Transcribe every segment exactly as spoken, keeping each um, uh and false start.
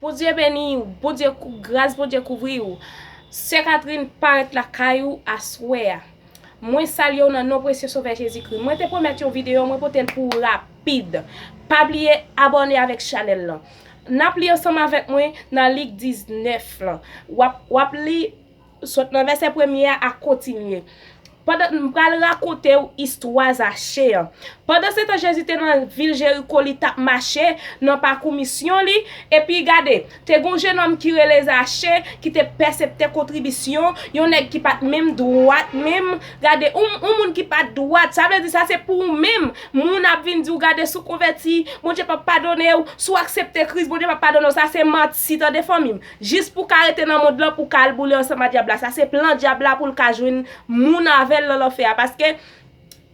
Bondye beni w, Bondye kou-, gras Bondye kouvri w. Sè Catherine parèt lakay ou aswè a. Mwen salye w nan non presye Sovè Jezikri. Mwen te pwomèt yon videyo, mwen pote l pou w rapid. Pa bliye abòne avèk chanèl lan. N ap li ansanm avèk mwen nan Lik diznèf lan. W ap, w ap li sot nan vèsè premye a ak kontinye. Pandan m pral rakonte w istwa Zache an. Pandan se tan Jezi te nan vil Jeriko, li t ap mache nan pakou misyon li, epi gade, te gen yon jennonm ki rele Zache, ki te pèsepte kontribisyon, yon nèg ki pa t menm dwat menm. Gade, yon, yon moun ki pa t dwat, sa vle di sa se pou ou menm, moun ap vin di w, gade, si w konvèti, Bondye p ap padone w, si w aksepte Kris, Bondye p ap padone w, sa se manti, tande fanmi m. Jis pou w ka rete nan mond lan, pou w ka al boule ansanm a dyab la. Sa se plan dyab la pou l ka jwenn moun avè l nan lanfè a. Paske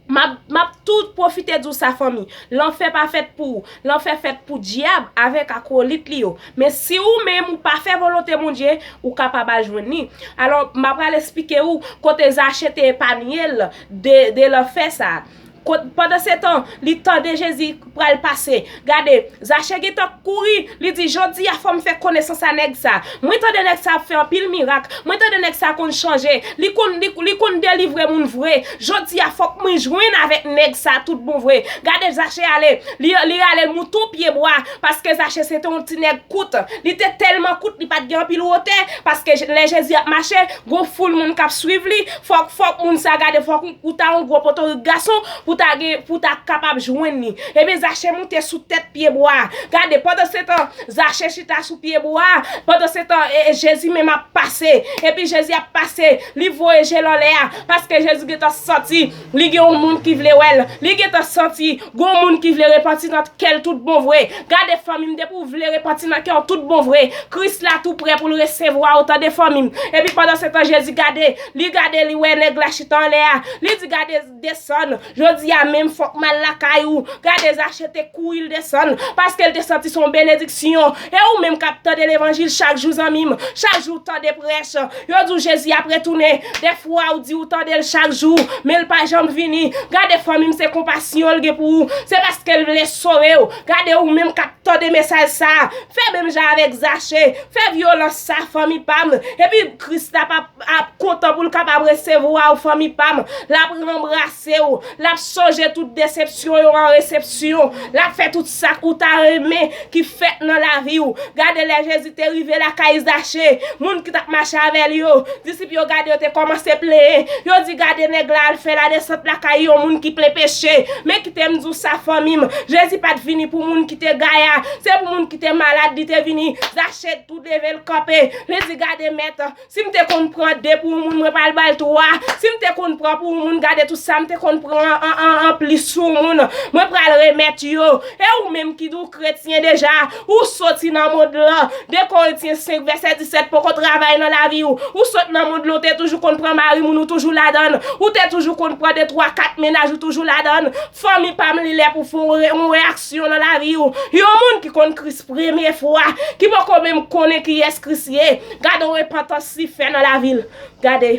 m ap, m ap tou pwofite di w sa, fanmi. Lanfè pa fèt pou ou. Lanfè fèt pou dyab avèk akolit li yo. Men si ou menm ou pa fè volonte Bondye, ou kapab al jwenn li. Alò, m ap pral esplike ou kote Zache te epanye l de, de lanfè sa a. Kot-, pandan se tan, li tande Jezi pral pase. Gade, Zache gentan kouri, li di, "Jodi a, fò m fè konesans a nèg sa. Mwen tande nèg sa ap fè anpil mirak. Mwen tande nèg sa konn chanje. Li konn, li, li konn delivre moun vre. Jodi a, fòk mwen jwenn avèk nèg sa tout bon vre." Gade, Zache ale. Li, li ale, l moute yon pye bwa, paske Zache se te yon ti nèg kout. Li te tèlman kout, li pa t gen anpil wotè, paske Je-, lè Jezi ap mache, gon foul moun k ap swiv li, fòk, fòk moun sa gade, fòk ou ta yon gwo potorik gason pou ta gen, pou ta kapab jwenn li. Ebyen, Zache moute sou tèt pye bwa a. Gade, pandan se tan, Zache chita sou pye bwa a. Pandan se tan, e, e, Jezi menm ap pase. Epi Jezi ap pase, li voye je l anlè a. Paske Jezi gentan santi li gen yon moun ki vle wè l. Li gentan santi gon moun ki vle repanti nan kè l tout bon vre. Gade fanmi m, depi w vle repanti nan kè w tout bon vre, Kris la tou prè pou l resevwa w, tande fanmi m. Epi pandan se tan, Jezi gade, li gade, li wè nèg la chita anlè a. Li di, "Gade, desann. Jodi a menm, fòk m al lakay ou." Gade, Zache te kouri, l desann, paske l te santi se yon benediksyon. E ou menm k ap tande levanjil chak jou, zanmi m, chak jou w tande prèch, yo di w Jezi ap retounen. Dèfwa, ou di ou tande l chak jou, men l pa janm vini. Gade, fanmi m, se konpasyon l gen pou ou. Se paske l vle sove w. Gade, ou menm k ap tande mesaj sa a, fè menm jan avèk Zache. Fè vyolans sa, fanmi pa m. Epi Kris la p ap, ap kontan pou l kapab resevwa w, fanmi pa m. L ap ranbrase w. L ap sonje tout desepsyon yo an resepsyon. L ap fè tout sa ou ta renmen ki fèt nan lavi w. Gade, lè Jezi te rive lakay Zache, moun ki t ap mache avè l yo, disip yo, gade, yo te kòmanse plenyen. Yo di, "Gade nèg la al fè ladesant lakay yon moun ki plen peche." Men kite m di w sa, fanmi m, Jezi pa t vini pou moun ki te gaya. Se pou moun ki te malad li te vini. Zache tou leve l kanpe. Li di, "Gade, Mèt, si m te konn pran de pou yon moun, mwen pral ba l twa. Si m te konn pran pou yon moun, gade tout sa m te konn pran an, an, an plis sou yon moun. Mwen pral remèt yo." E ou menm ki di w kretyen deja, ou soti nan mond lan. De Korentyen senk vèsè disèt poko travay nan lavi w. Ou sot nan mond lan, ou te toujou konn pran mari moun, ou toujou ladan l. Ou te toujou konn pran de, twa, kat mennaj, ou toujou ladan l. Fanmi pa m, li lè pou fè yon re-, yon reyaksyon nan lavi w. Yon moun ki konn Kris premye fwa, ki poko menm konnen kiyès Kris ye, gade yon repantans li fè nan lavi l. Gade,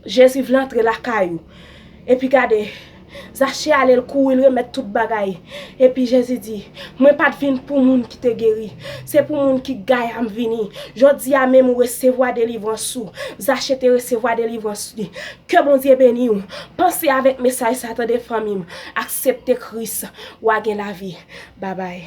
Jezi vle antre lakay ou. Epi gade, Zache ale, l kouri, l remèt tout bagay. Epi Jezi di, "Mwen pa t vin pou moun ki te geri. Se pou moun ki gaya m vini. Jodi a menm ou resevwa delivrans ou." Zache te resevwa delivrans li. Ke Bondye beni w. Panse avèk mesaj sa, tande fanmi m. Aksepte Kris, w a gen lavi. Babay.